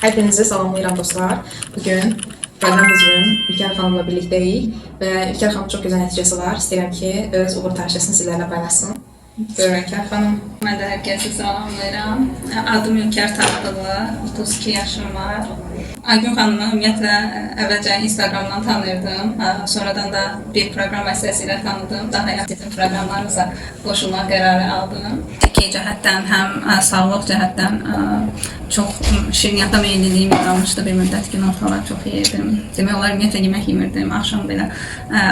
Hepinizi salamlayıram dostlar. Bugün proqram üzvüm Ülker xanımla birlikdəyik və Ülker xanım çox gözəl nəticəsi var. İstəyirəm ki, öz uğur tarixçəsini sizlərlə paylaşsın. Buyurun Ülker xanım. Mən də hər kəsi salamlayıram. Adım Ülker Taxtılı, 32 yaşım var. Aygün xanımı ümumiyyətlə əvvəlcə Instagramdan tanıyırdım. Sonradan da bir proqram vasitəsilə tanıdım. Daha yaxın proqramlarımıza qoşulmaq qərarı aldım. Çəki cəhətdən, həm sağlıq cəhətdən çox şirniyyata meyilliliyim yaranmışdı bir müddət, günortalar çox yeyirdim. Demək olar ümumiyyətlə yemək yemirdim. Axşam belə,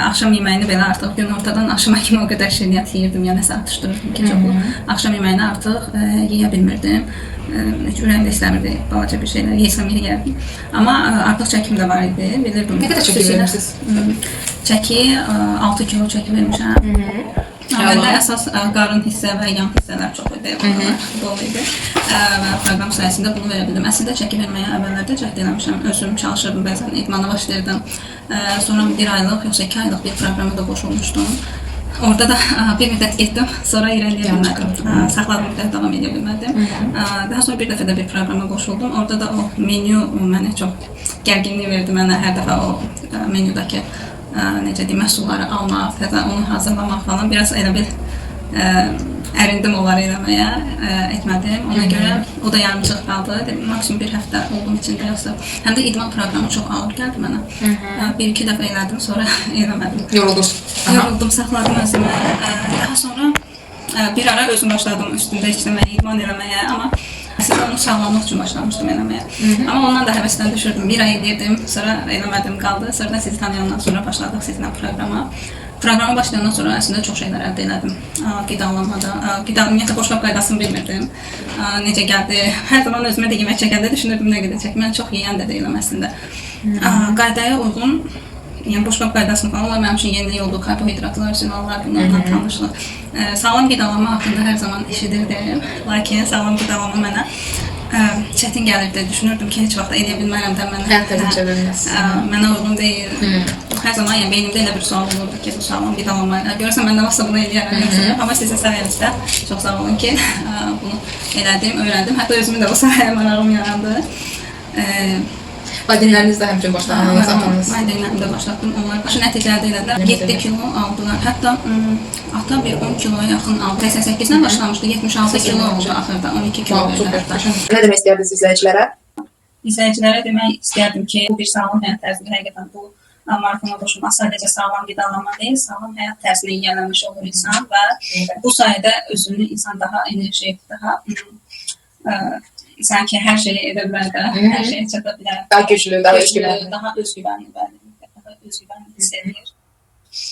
axşam yeməyini belə artıq günortadan axşama kimi o qədər şirniyyat yeyirdim, ya nəsə atışdırırdım ki, çoxlu. Axşam yeməyini artıq yeyə bilmirdim. Heç ürəyim də istəmirdi balaca bir şeylər yesəm yeyərdim. Amma artıq çəkim də var idi, bilirdim. Nə qədər çəki Xüsusilə, vermisiniz? Çəki 6 kilo çəki vermişəm. Məndə əsas qarın hissə və yan hissələr çox idi, oralar dolu idi. Və proqram sayəsində bunu verə bildim. Əslində çəki verməyə əvvəllərdə cəhd eləmişəm. Özüm çalışırdım, bəzən idmana başlayırdım. Sonra bir aylıq, yoxsa 2 aylıq bir proqrama da qoşulmuşdum. Orada da bir müddət getdim, sonra irəliləyə bilmədim. Saxladığım müddət davam edə bilmədim. Daha sonra bir dəfə də bir proqrama qoşuldum. Orada da o menyu mənə çox gərginlik verdi mənə hər dəfə o menyudakı necə deyim, məhsulları almaq, təzə onu hazırlamaq falan biraz elə bir ərindim onları eləməyə, etmədim. Ona görə o da yarımçıq qaldı. Dedim, maksimum bir həftə oldum içində yoxsa. Həm də idman proqramı çox ağır gəldi mənə. Bir-iki dəfə elədim, sonra eləmədim. Yoruldunuz. Yoruldum, saxladım özümü. Daha sonra bir ara özüm başladım üstündə işləməyə, idman eləməyə, amma əslində onu sağlamlıq üçün başlamışdım eləməyə. Amma ondan da həvəsdən düşürdüm. Bir ay edirdim, sonra eləmədim, qaldı. Sonra da sizi tanıyandan sonra başladıq sizinlə proqrama. Proqrama başlayandan sonra əslində çox şeylər əldə elədim. Qidalanmada, qida ümumiyyətlə boşqab qaydasını bilmirdim. Necə gəldi? Hər zaman özümə də yemək çəkəndə düşünürdüm nə qədər çək. Mən çox yeyən də deyiləm əslində. Qaydaya uyğun, yəni boşqab qaydasını falan, onlar mənim üçün yenilik oldu. Karbohidratlar, zülallar, bunlarla tanışlıq. Sağlam qidalanma haqqında hər zaman eşidirdim. Lakin sağlam qidalanma mənə çətin gəlirdi. Düşünürdüm ki, heç vaxt eləyə bilmərəm də mənə. Həyat tərzini çevirməz. Mənə uyğun deyil. Hər zaman yəni beynimdə elə bir sual olurdu ki, bu sağlam qidalanma. Görürsən mən nə vaxtsa bunu eləyərəm yoxsa yox. Amma sizin sayənizdə çox sağ olun ki, bunu elədim, öyrəndim. Hətta özümün də bu sahəyə marağım yarandı. Valideynləriniz də həmçinin başladı, atanız. Valideynlərim də başlatdım. Onlar başı nəticə əldə elədilər. 7 kilo aldılar. Hətta ata bir 10 kiloya yaxın aldı. 88-dən başlamışdı. 76 kilo oldu axırda. 12 kilo Wow, verdi super. hətta. Nə demək istəyərdiniz izləyicilərə? İzləyicilərə demək istərdim ki, bu bir sağlam həyat tərzidir. Həqiqətən bu marafona qoşulmaq sadəcə sağlam qidalanma deyil, sağlam həyat tərzinə yiyələnmiş olur insan və bu sayədə özünü insan daha enerjik, daha sanki hər şeyi edə bilər də, hər şeyə çata bilər. Daha güclü, daha Güclü, özgüvənli. daha özgüvənli, bəli, daha özgüvənli hiss edir.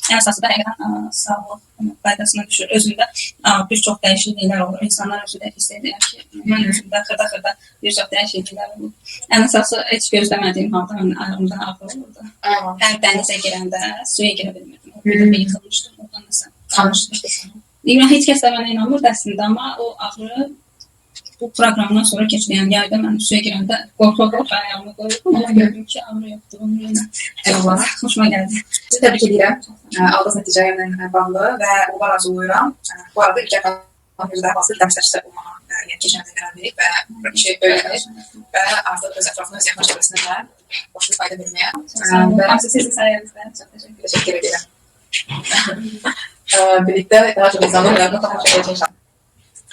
Ən əsası da həqiqətən sağlıq qaydasına düşür. Özündə bir çox dəyişikliklər olur. İnsanlar özü də hiss edir ki, mən özümdə xırda-xırda bir çox dəyişikliklər olur. Ən əsası heç gözləmədiyim halda mənim ayağımda ağrı olurdu. Ayağım. Hər dənizə girəndə suya girə bilmirdim. Bir dəfə yıxılmışdım, oradan nəsə. Tanışmışdınız. Deyirəm, heç kəs də mənə inanmırdı əslində, amma o ağrı bu proqramdan sonra keçdi. Yəni yayda mən suya girəndə qorxa-qorxa ayağımı qoyurdum, amma gördüm ki, ağrı yoxdur. Onun yenə Eyvallah. xoşuma gəldi. Sizi təbrik edirəm. Aldığınız nəticə ilə bağlı və uğurlar arzulayıram. Bu arada Ülker xanım özü də hazır dərs olmağa, yəni keçən həftə qərar verib və işi öyrənir və artıq öz ətrafına, öz yaxın çevrəsinə də qoşulub fayda verməyə. Çox sağ olun. Və Hamısı sizin sayənizdə. Çox təşəkkür edirəm. Təşəkkür edirəm. Birlikdə daha çox insanın həyatına tamaşa edəcək inşallah.